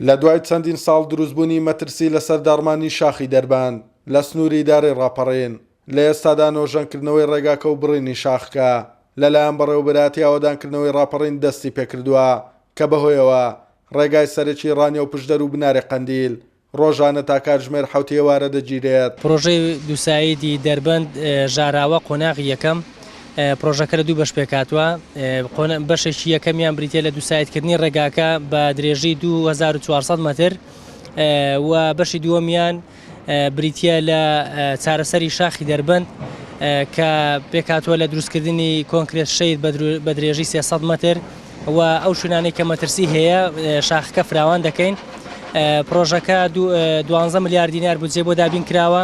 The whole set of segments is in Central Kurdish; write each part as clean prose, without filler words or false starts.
لە دوای چەندین ساڵ دروستبوونی مەترسی لەسەر داڕمانی شاخی دەربەند لە سنووری ئیدارەی ڕاپەڕین، لە ئێستادا نۆژەنکردنەوەی ڕێگاکە و بڕینی شاخەکە لەلایەن بەڕێوەبەرایەتی ئاوەدانکردنەوەی ڕاپەڕین دەستی پێکردووە کە بەهۆیەوە ڕێگای سەرەکی ڕانیە و پشدەر و بناری قەندیل ڕۆژانە تا کاتژمێر حەوتی ئێوارە دەگیرێت. پرۆژەی دووسایدی دەربەند ژاراوە قۆناغی یەکەم، پرۆژەکە لە دوو بەش پێکهاتووە، بەشێکی یەکەمیان بریتییە لە دووسایدکردنی ڕێگاکە بە درێژی 2400 مەتر و بەشی دووەمیان بریتییە لە چارەسەری شاخی دەربەند کە پێکهاتووە لە دروستکردنی کۆنکرێت شەیر بە درێژی 300 مەتر و ئەو شوێنانەی کە مەترسی هەیە شاخەکە فراوان دەکەین. پرۆژەکە 12 ملیار دینار بودجەی بۆ دابین کراوە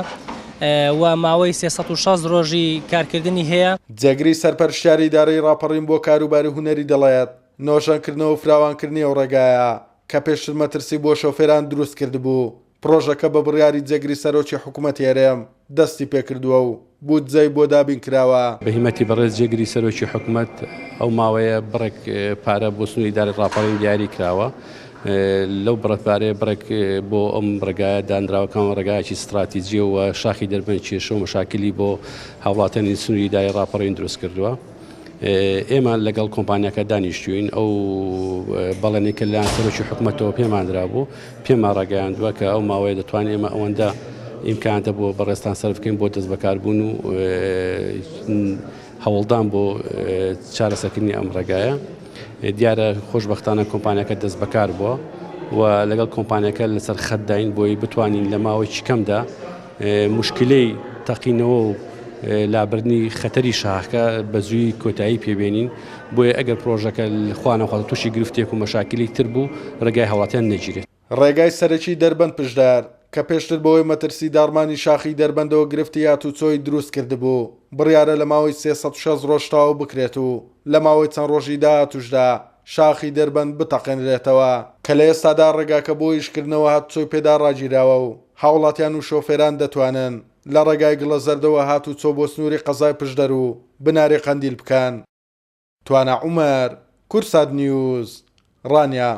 و ماوەی 360 ڕۆژی کارکردنی هەیە. جێگری سەرپەرشتیاری ئیدارەی ڕاپەڕین بۆ کاروباری هونەری دەڵێت، نۆژەنکردنەوە و فراوانکردنی ئەو ڕێگایە کە پێشتر مەترسی بۆ شۆفێران دروست کردبوو، پڕۆژەکە بە بڕیاری جێگری سەرۆکی حکومەتی هەرێم دەستی پێکردووە و بودجەی بۆ دابین کراوە. بە هیمەتی بەڕێز جێگری سەرۆکی حکومەت ئەو ماوەیە بڕێک پارە بۆ سنووری ئیدارەی ڕاپەڕین دیاری کراوە، لەو بڕە پارەیە بڕێک بۆ ئەم ڕێگایە دانراوە کە ئەم ڕێگایەکی ستراتیجیە و شاخی دەربەند کێشە و مەشاکلی بۆ هاوڵاتیانی سنووری ئیدارەی ڕاپەڕین دروست کردووە. ئێمە لەگەڵ کۆمپانیاکە دانیشتوین ئەو بەڵێنەی کە لەلایەن سەرۆکی حکومەتەوە پێمان درابوو پێمان ڕاگەیاندووە کە ئەو ماوەیە دەتوانین ئێمە ئەوەندە ئیمکاناتە بۆ بەڕێزتان سەرف بکەین بۆ دەستبەکاربوون و هەوڵدان بۆ چارەسەرکردنی ئەم ڕێگایە دیارە خۆشبەختانە کۆمپانیاکە دەستبەکار بووە و لەگەڵ کۆمپانیاکە لەسەر خەتداین بۆی بتوانین لە ماوەیەکی کەمدا موشکیلەی تەقینەوە و لابردنی خەتەری شاخەکە بە زووی کۆتایی پێبێنین، بۆیە ئەگەر پرۆژەکە خوا نەخواستە تووشی گرفتێک و مەشاکیلی تر بوو ڕێگای هاوڵاتیان نەگیرێت. ڕێگای سەرەکی دەربەند پشدەر، کە پێشتر بەهۆی مەترسی داڕمانی شاخی دەربەندەوە گرفتی هاتوچۆی دروست کردبوو، بڕیارە لە ماوەی 360 ڕۆژ تەواو بکرێت و لە ماوەی چەند ڕۆژی داهاتووشدا شاخی دەربەند بتەقێنرێتەوە، کە لە ئێستادا ڕێگاکە بۆ ئیشکردنەوە هاتوچۆی پێدا ڕاگیراوە و هاوڵاتیان و شۆفێران دەتوانن لە ڕێگای گڵەزەردەوە هاتوچۆ بۆ سنووری قەزای پشدەر و بناری قەندیل بکەن. توانا عومەر، کوردسات نیوز، ڕانیە.